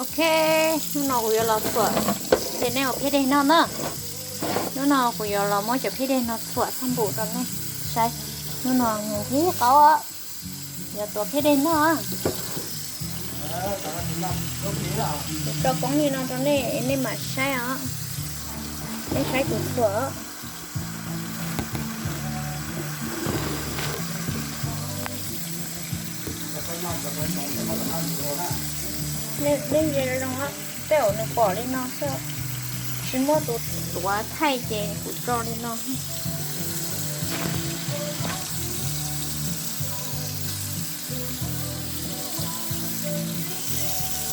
Ok, hnub no kuv yuav los txhuam, ces nej ua phiab dej noj na. Hnub no kuv yuav los muab cov phiab dej no txhuam txhaj npum rau nej saib. Hnub no nws qhib qau, yuav tuav phiab dej noj. Kuv tso poob li no rau nej, nej mam saib os. Nej saib kuv txhuam. Nej ntsia zoo, tej zaum nws pom li no xwb, tsis muaj tus tuav thaij ces kuv tso li no.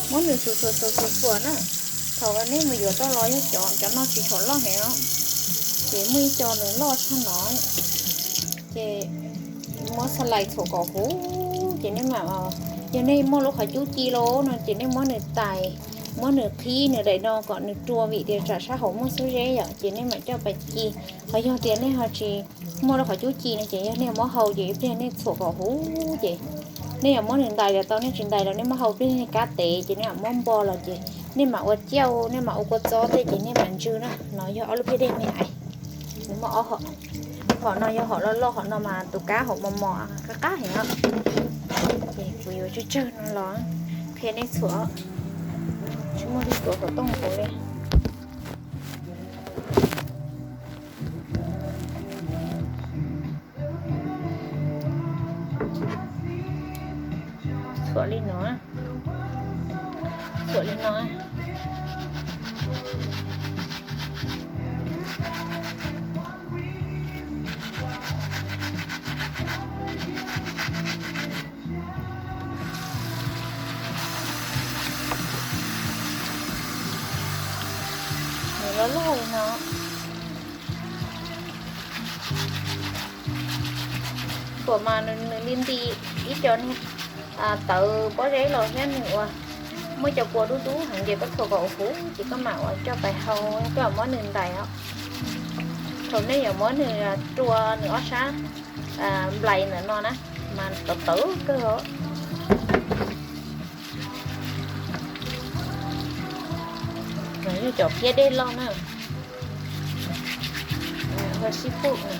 Muab nws txhuam txhuam txhuam txhuam txhuam na. Thaum nej mus yuav tau los yog cov, cov no tsis tshua loj heev os, ces muaj ib co nws loj tshaj no, ces muab xas lais txhuam kom huv, ces nej mam, yog nej muaj lub qhov cub ci los no ces nej muab nws tais, muab nws qhib nws daim no kom nws rua vim tias tsam sab hauv muaj xub zeb yom, ces nej mam coj pais ci. Ho yog tias nej ho tsis muaj lub qhov cub ci no ces yog nej muab hau ces ib pliag nej txhuam kom huv ces nej yuav muab nws ntais los tau, nej tsis ntais los nej muab hau ib pliag nej kab tev ces nej mam muab npo los ces nej mam ua ciaj, nej mam ua kua txob tej ces nej mam ntsw na. No yog ob lub phiab dej me ais, nws muaj ob hom, hom no yog hom loj loj, hom no mas tus kab hauv mos mos qab qab heev os. Ces kuv yuav tsawg tsawg no los qhia nej txhuam, tsis muaj leej tuav xov tooj hauv li. Txhuam li no, txhuam li no. Nws loj loj li no. Txhuam mas nws li nti ib co tawv pob zeb los thiab, nws ua muaj cov kua dub dub heev ces koj txhuam kom huv ces koj mam ua coj pais hau, koj mam muab nws ntais os. Thaum nej yuav muab nws rua nws ob sab nplais ntawm no na, mas tawv tawv kawg os. Yog cov phiab dej loj na, ho sib pum na.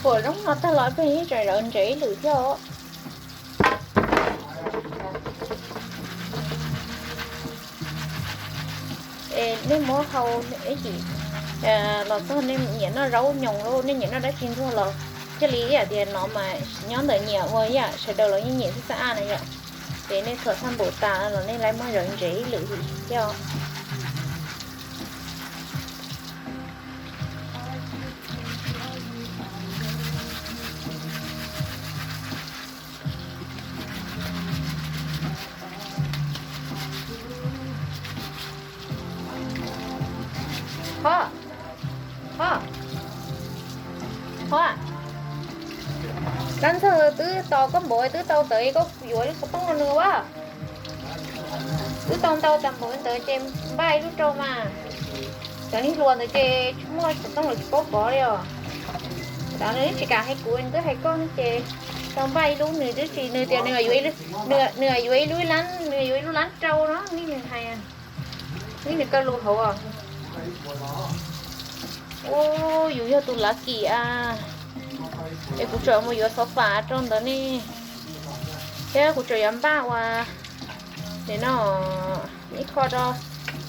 Txhuam zoo no tag los peb yeej tseem zawv ntsev ib lwm thiab os. Es nej muab hau ib chim los txog nej nyiam noj zaub nyoos los nej nyiam noj dab tsi ntxuag los thiaj li ib yam tias no mas nyob ntawm nyias ua ib yam, sawv daws los yeej nyiam xab xab aj na yom. Ces nej txhuam txhaj npaum tas los nej lawv muab zawv ntsev ib lwm thiab os. Ho, ho, ho, kab ntxawg twb tos koj npaum twb tau ntawd koj yuav lub xov tooj rau nws ua. Twb tau ntau tas npaum ntawd ces npaj ib lub rau mas. Cov niag hluas ntawd ces tsis muaj xov tooj los tsis paub kov li os. Cov nws tsis kam hais kuv, nws twb hais koj ces tau npaj ib lub, nws twb tsis, nws tias nws yuav ib lub, nws yuav ib lub lab, nws yuav ib lub lab rau no, nej nws hais, nej nws kaw lus hauv os. Ua, yus yog tus lav kim a, es kuv tseem mus yuav xov fam rau ntawd ne, thiab kuv tseem yuav npaj ua, nim no ib qho rau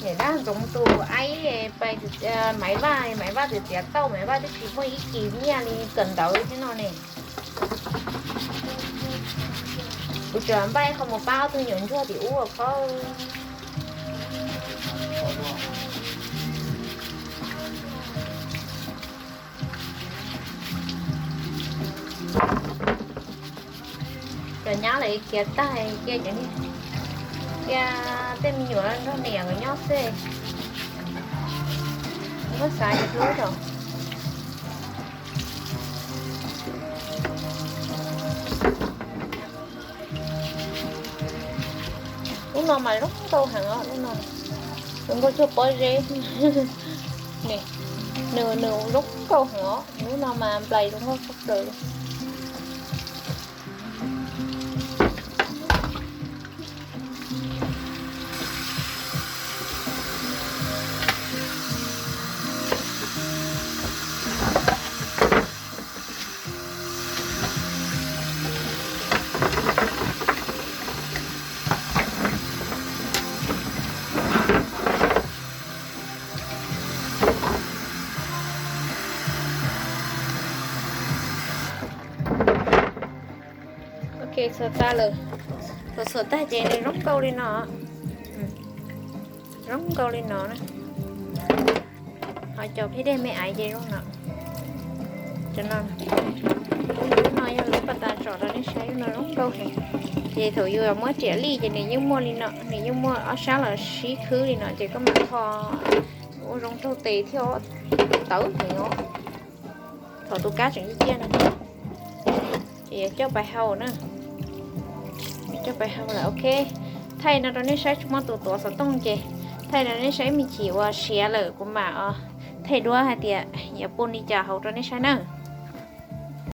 Niam dab ntxoov tus aib, Maiv Vaj, Maiv Vaj txiav txiav tauj, Maiv Vaj twb tsis muaj ib kis nyiaj li kawm ntawv thiab no ne. Kuv tseem npaj qho mus pab ob tug nyuam ntsuag tim ub os. Cov nyab lawv khiav tag cia cov niag, cia tej me nyuam nrog niam nkawd nyob xwb. Muab xav cov hlub rau. Lub no mas zoo nkauj heev os, lub no zoo nkauj cuag pob zeb. Nws, nws zoo nkauj heev os, lub no mas nplais zoo nkauj tshaj plaws li. Ok, xuas tag lawm. Thaum xuas tag ces nws zoo nkauj li no. Zoo nkauj li no na. Ho cov pheb dej me aiv ces zoo no. Cov no, lub no yog lub pas tas tsom rau nej saib, lub no zoo nkauj heev. Ces thaum yus muab riam lij ces nws yeej muaj li no, nws yeej muaj ob sab los sib khwb li no ces koj mam kho ua zoo raug tes thiab os, tawv heev os. Thaum tus kab tseem ciaj ciaj no ces yuav coj pais hau na. Coj pais hau lawm ok. Thaij no rau nej saib tsis muaj tus tuav xov tooj ces thaij no nej saib me chim uas siav lawm kuv mam thaij duab hais tias yuav pub li cas hauv rau nej saib na.